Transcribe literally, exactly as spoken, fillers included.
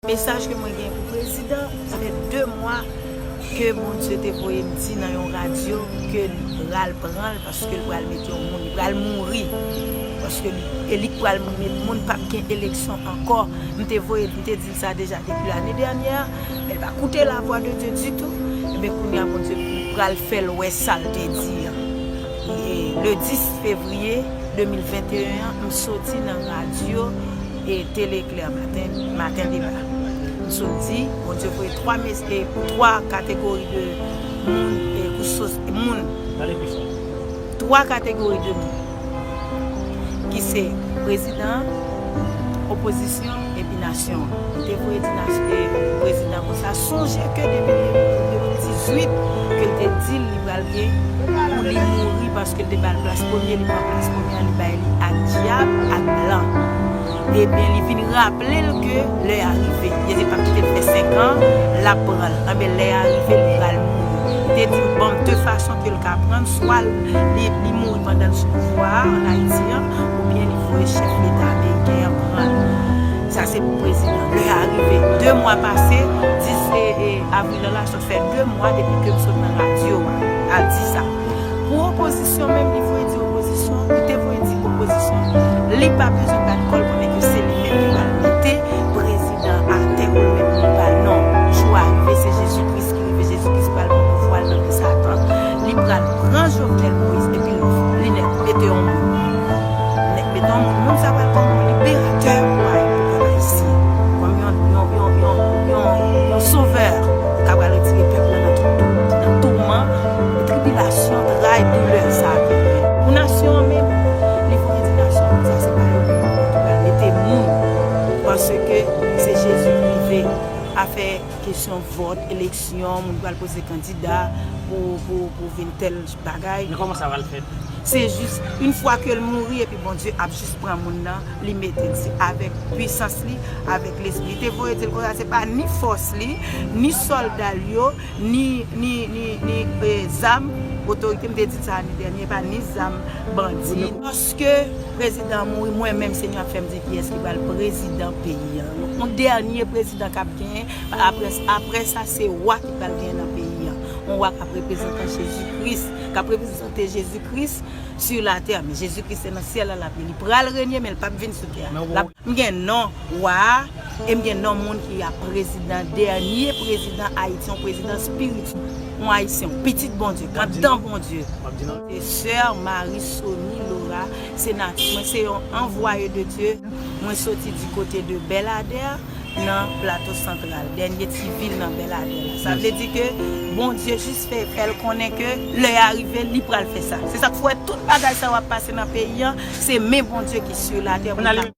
Mesaj ke mwen gen pou prezidan, sa fè de mwa ke Bondye te voye m di nan yon radyo ke li pral pran l paske l pral mete yon moun, li pral mouri. Paske li, e li k pral met moun, p ap gen eleksyon ankò. M te voye, m te di l sa deja depi lane dènyè, men l pa koute lavwa de Dye ditou. Ebyen, kounye a, Bondye pral fè l wè sa l te di an. E le dis fevriye de mil venteyen an, m soti nan radyo e Tele Klè Maten, Maten Deba. M sot di, Bondye voye twa mes-, e, twa kategori de moun, e, pou sos-, moun. Twa kategori de moun. Ki se prezidan, opozisyon, epi nasyon an. M te voye di nasyon, e, prezidan konsa, sonje ke depi de mil dizuit, ke l te di l li pral gen pou li mouri paske l te ba l plas premye, li pran plas premye a, li bay li ak dyab, ak blan. Ebyen, li vin raple l ke lè a rive. Li te p ap kite l fè senk an, l ap pran l. Anben, lè a rive, li pral mouri. Li te di m, bon, de fason ke l ka pran l, swa li, li mouri pandan l sou pouvwa a, ann Ayiti an, oubyen li voye chèf leta ameriken an pran l. Sa se pou prezidan. Lè a rive. De mwa pase, dis, e, e, avril la, sa fè de mwa depi ke m sot nan radyo a, al di sa. Pou opozisyon menm, li voye di opozisyon, li te voye di opozisyon, li pa bezwen bat kò l konnen ke se li menm ki pral mete prezidan atè pou l menm li pa non. Jou a rive, se Jezi Kris ki rive, Jezi Kris pral pran pouvwa l nan men Satan. Li pral pran Jovenel Moïse epi li nèk mete yon moun. Nèk mete yon moun, moun sa pral kòm yon liberatè pou pèp ayisyen. Kòm yon, yon, yon, yon, yon, yon sovè k ap pral retire pèp la nan tout, tout, nan touman, tribilasyon, tray, doulè sa a ki gen. Pou nasyon an menm, li voye di nasyon an konsa, se pa yo menm ki pral mete moun. Paske se Jezi ki rive. Afè kesyon vòt, eleksyon, moun pral poze kandida pou, pou, pou vin tèl bagay. Men kòman sa pral fèt? Se jis, yon fwa ke l mouri, epi Bondye ap jis pran moun nan, li mete l. Se avèk pwisans li, avèk lespri. Li te voye di l konsa, se pa ni fòs li, ni sòlda l yo, ni, ni, ni, ni, e, zam, otorite, m te di l sa ane dènye, pa ni zam bandi. Lòske prezidan an mouri, mwen menm, Senyè ap fè m di kiyès ki pral prezidan peyi an. Yon dènye prezidan k ap genyen, apre, apre sa, se wa ki pral genyen nan peyi an. Yon wa k ap reprezante Jezi Kris, k ap reprezante Jezi Kris sur la terre. Men Jezi Kris se nan syèl la l ap ye. Li pral renye, men l p ap vin sou tè a. L ap, m gen non wa a, e m gen non moun ki ap prezidan, dènye prezidan Ayiti, yon prezidan espirityèl, yon Ayisyen, yon pitit Bondye, anndan Bondye. Se sè Marie Sony Laura, se nati, mwen se yon anvwaye de Dye. Mwen soti di kote de Bèladè, nan Plato Santral, dènye ti vil nan Bèladè la. Sa vle di ke Bondye jis fè, fè l konnen ke lè a rive, li pral fè sa. Se sa k fè tout bagay sa yo ap pase nan peyi an, se men Bondye ki sur la terre pou l ka